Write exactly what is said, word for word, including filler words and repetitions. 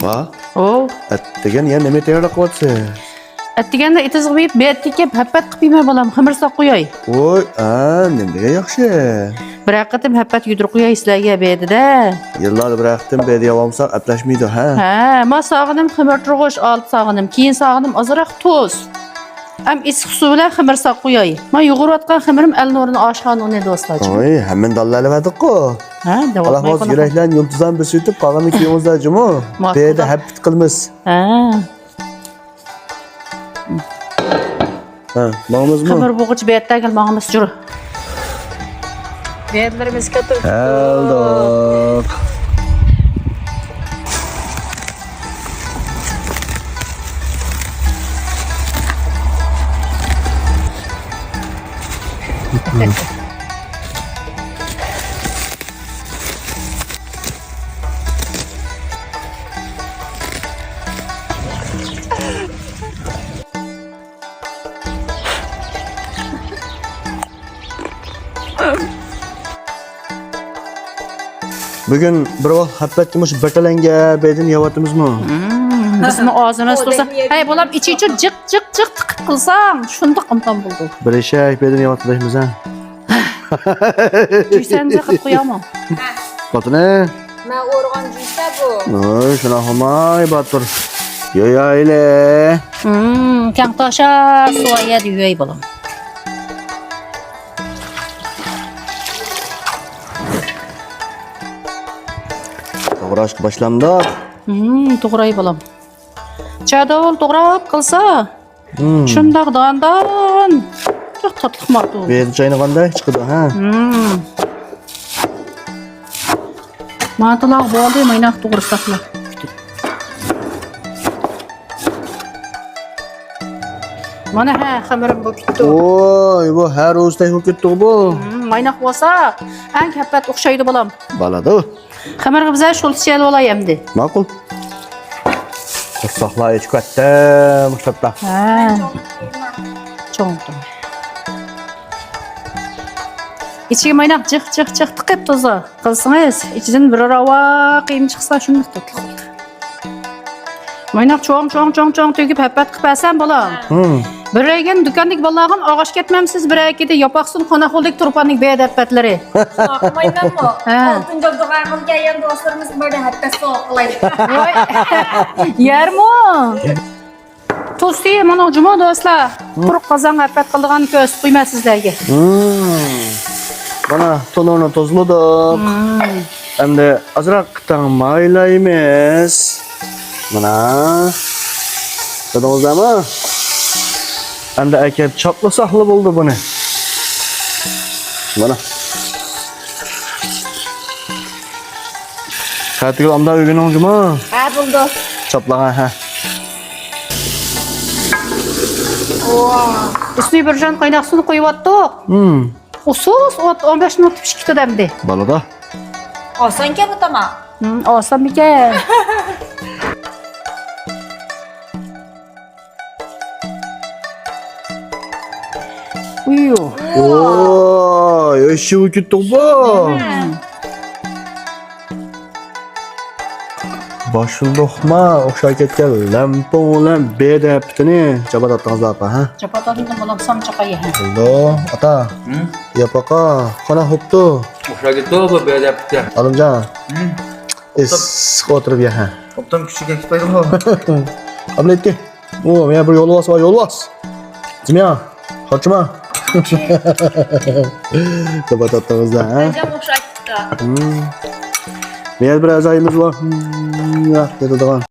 ھا؟ ئوۋ. ئەتىگەن يەنە نېمە تەييارلىق قىلىۋاتىسىز؟ ئەتىگەندە ئېتىزغا بېرىپ، بېتىكەپ ھەپپەت قىلىپ يېمە بالام، خېمىر ساپ قوياي. ۋوي، ھە، نېمە دېگەن ياخشى. بىرەر قېتىم ھەپپەت يۈدۈرۈپ قوياي سىلەرگە بېدىدە. يىللاردا بىرەر قېتىم بېدە يەۋالمىساق ئەپلەشمەيدۇ، ھە؟ ھە، ما ساغىنىم خېمىر تۇرغۇچ، ئالدى ساغىنىم، كېيىن ساغىنىم ئازراق تۇز. ئەم ئىسسىق سۇ بىلەن خېمىر ساپ قوياي. ما يۇغۇرۇۋاتقان خېمىرىم ئەلنۇرنىڭ ئاشخانا ئۇنى دوستلار. ۋوي، ھەممىنى داللا ئېلىۋەتتۇق-قۇ. ھە، دەۋاتماي قالاخماس قالاخماس. يۈرەكلەرنى يۇلتۇزلارنى بېسىۋېتىپ، قالغىنىنى كۆڭلىڭىزدە جۇمۇ. بېدە ھەپپەت قىلىمىز. ھە. ھە، ماڭىمىزمۇ؟ خېمىر بوغۇچ بېدە دەگىل ماڭىمىز جۇرۇ. بېدىلىرىمىز كەتتى. كەلدۇق. بۈگۈن بىر ۋاق ھەپپەتكە مۇشۇ بىر تەلەڭگە بېدىنى يەۋاتىمىزمۇ؟ مم، بىزمۇ ئاغزىمىز توسا. ھەي، بالام، ئىچى ئۈچۈن جىق، جىق، جىق تىقىپ قىلساڭ، شۇنداق ئىمكان بولىدۇ. بىر ئېشەك بېدىنى يەۋاتىدۇ دەيمىز، ھە؟ جۈيسەنزە قىلىپ قويامۇ؟ خوتۇنى. مەن ئۇرغان جۈيسە بۇ. ۋوي، شۇنداق بولماي، باتۇر. يۇيايلى. مم، كەڭ تاشا، سۇ يەردە يۇياي، بالام. توغراشقا باشلامدۇق. مم، توغراي، بالام. چاداۋۇل توغراپ قىلسا، مم. شۇنداق داندان. جىق تاتلىق ماتۇ. بېدە چاينىغاندەك چىقىدۇ، ھە؟ مم. ماتۇلار بولدى، مايناق توغرىساقلا. مانا، ھە، خېمىرىم بولۇپ كېتىپتۇ. ۋوي، بۇ ھەر روزدەك بولۇپ كېتىپتۇ بۇ. مم، مايناق بولسا، ئەڭ ھەپپەت ئوخشايدۇ، بالام. بولىدۇ. خېمىرغا بىزە شۇلتا چېلىۋالاي ئەمدى. ماقۇل. قورساقلار ئېچىپ كەتتى، مۇشۇ تاپتا. ھە. چوڭ، چوڭ. ئىچىگە مايناق جىق، جىق، جىق تىقىپ تۇزا قىلسىڭىز، ئىچىدىن بىر راۋا قىيما چىقسا، شۇنداق تاتلىق بولىدۇ. مايناق چوڭ، چوڭ، چوڭ، چوڭ تۈگۈپ ھەپپەت قىلىپ بەرسەم بولا. ھىم. بىر رەيگەن دۇكاندىكى بالىلارغىمۇ ئاغاش كەتمەمسىز، بىر ئەكىدى ياپاقسۇن قوناق بولدى تۇرپاننىڭ بېدە ھەپپەتلىرى. شۇنداق قىلمايمەنمۇ؟ ھە. ئالتۇن جابدۇغانغىم كەلگەن دوستلىرىمىز بىردە ھەپتە سوغۇق قىلاي. ۋاي. يەرمۇ؟ تۇز تېيى مانا جۇمۇ دوستلار. ھىم. قۇرۇق قازانغا ھەپپەت قىلىدىغاننى كۆرسىتىپ قويىمەن سىزلەرگە. ھىم. مانا تونۇرنى تۇزلىدۇق. ھىم. ئەمدى ئازراق تاڭ مايلايمىز. مانا. كۆردىڭىزلەرمۇ؟ ئەمدى ئەكەپ چاپلىساقلا بولدى بۇنى. مانا. قەتىگىل ئامدا ئۆگىنىڭ جۇمۇ. ھە، بولدى. چاپلىغان، ھە. ئۇستى بىر جان قايناق سۇنى قويۇۋاتتۇق. ھىم. ئۇسۇس ئوت ئون بەش مىنۇت پىشىپ كېتىدۇ ئەمدى. بولىدۇ. ئاسانكەن بۇ تاماق. ھىم، ئاسانمىكەن؟ ئۇيۇ. ۋاي، ئۆشۈپ كېتىدۇ بۇ. ھىم. باشلىدۇقما ئوخشاپ كەتكەن لەمپۇڭ بىلەن بېدە ھەپپىتىنى. جاپا تارتتىڭىزلا ئاپا، ھە؟ جاپا تارتتىم، بالام، سام چاقاي، ھە. بولدى، ئاتا. ھىم؟ ياپاقا، قانداق بوپتۇ؟ ئوخشاپ كېتىپتۇ بۇ بېدە ھەپپىتى. ئالىمجان. ھىم؟ ئىسسىق ئولتۇرۇپ يە، ھە. ئوبدان كۈچى كېتىپ قالدىغۇ. ئابلەتكە. ئۇ، مانا بىر يولۋاس بار، يولۋاس. جىميا، قاچما. جاپا تارتتىڭىزلا، ھە؟ ئەنجام ئوخشاپ كېتىپتۇ. ھىم. مانا بىر ئەزايىمىز بار. ھىم، يا، كېتىدىغان.